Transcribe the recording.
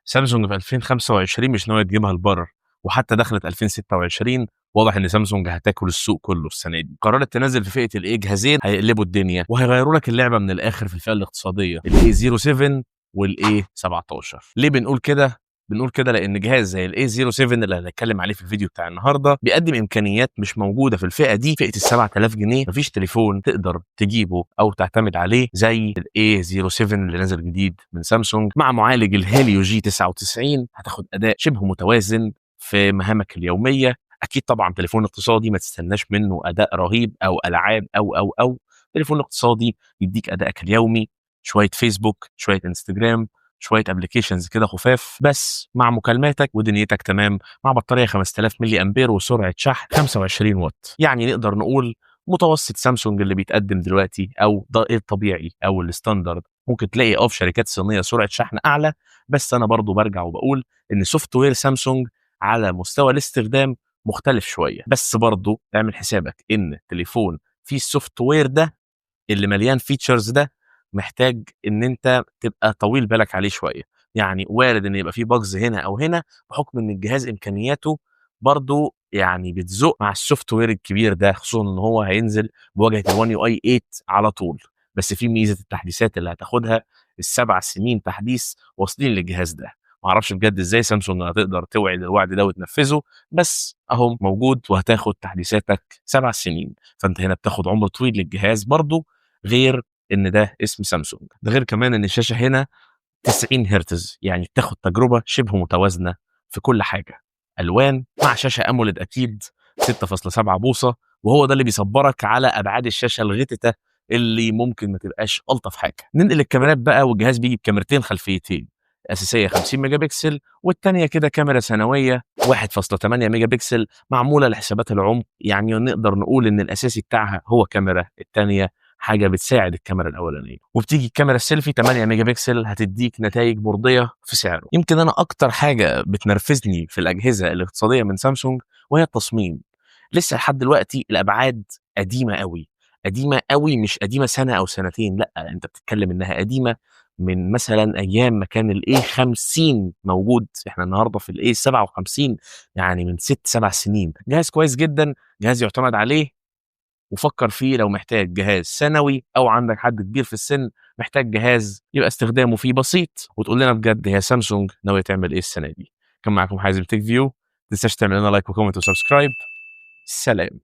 سامسونج في 2025 مش ناوية تجيبها لبر، وحتى دخلت 2026 واضح ان سامسونج هتاكل السوق كله السنة دي. قررت تنزل في فئة ال A جهازين هيقلبوا الدنيا وهيغيروا لك اللعبة من الاخر في الفئة الاقتصاديه، ال A 07 وال A 17. ليه بنقول كده؟ بنقول كده لان جهاز زي ال A 07 اللي هنتكلم عليه في الفيديو بتاع النهارده بيقدم امكانيات مش موجودة في الفئة دي، فئة ال 7000 جنيه. مفيش تليفون تقدر تجيبه او تعتمد عليه زي ال A 07 اللي نازل جديد من سامسونج مع معالج ال Helio G 99. هتاخد اداء شبه متوازن في مهامك اليوميه. اكيد طبعا تليفون اقتصادي ما تستناش منه اداء رهيب او العاب او تليفون اقتصادي يديك ادائك اليومي، شوية فيسبوك، شوية انستجرام، شوية applications كده خفاف بس، مع مكالماتك ودنيتك تمام، مع بطارية 5000 ملي امبير وسرعة شحن 25 واط. يعني نقدر نقول متوسط سامسونج اللي بيتقدم دلوقتي او ده الطبيعي او ال standard. ممكن تلاقي في شركات صينية سرعة شحن اعلى، بس انا برضو برجع وبقول ان software سامسونج على مستوى الاستخدام مختلف شويه. بس برضو اعمل حسابك ان تليفون فيه ال software ده اللي مليان features ده محتاج ان انت تبقى طويل بالك عليه شويه، يعني وارد ان يبقى فيه bugs هنا او هنا، بحكم ان الجهاز امكانياته برضو يعني بتزق مع ال software الكبير ده، خصوصا ان هو هينزل بواجهه ال 1 UI 8 على طول. بس في ميزة التحديثات اللي هتاخدها، ال7 سنين تحديث واصلين للجهاز ده. ما اعرفش بجد ازاي سامسونج هتقدر توعد الوعد ده وتنفذه، بس اهو موجود وهتاخد تحديثاتك 7 سنين، فانت هنا بتاخد عمر طويل للجهاز برضو، غير ان ده اسم سامسونج. ده غير كمان ان الشاشة هنا 90 هرتز، يعني تاخد تجربه شبه متوازنة في كل حاجه، الوان مع شاشة AMOLED اكيد 6.7 بوصه، وهو ده اللي بيصبرك على ابعاد الشاشة الغتته اللي ممكن ما تبقاش الطف حاجه. ننقل الكاميرات بقى، والجهاز بيجي بكاميرتين خلفيتين، اساسية 50 ميجا بكسل والثانية كده كاميرا ثانوية 1.8 ميجا بكسل معمولة لحسابات العمق. يعني نقدر نقول ان الاساسي بتاعها هو كاميرا الثانيه، حاجة بتساعد الكاميرا الاولانيه. وبتيجي الكاميرا السيلفي 8 ميجا بكسل هتديك نتائج مرضية في سعره. يمكن انا اكتر حاجة بتنرفزني في الاجهزة الاقتصادية من سامسونج وهي التصميم. لسه لحد دلوقتي الابعاد قديمة قوي، قديمة قوي، مش قديمة سنة او سنتين، لا، انت بتتكلم انها قديمة من مثلا ايام ما كان ال A 50 موجود، احنا النهارده في ال A 57، يعني من 6 7 سنين. جهاز كويس جدا، جهاز يعتمد عليه، وفكر فيه لو محتاج جهاز ثانوي او عندك حد كبير في السن محتاج جهاز يبقى استخدامه فيه بسيط. وتقول لنا بجد هي سامسونج ناوية تعمل ايه السنة دي؟ كان معاكم حازم تيك فيو، ما تنساش تعمل لنا like و comment و subscribe. سلام.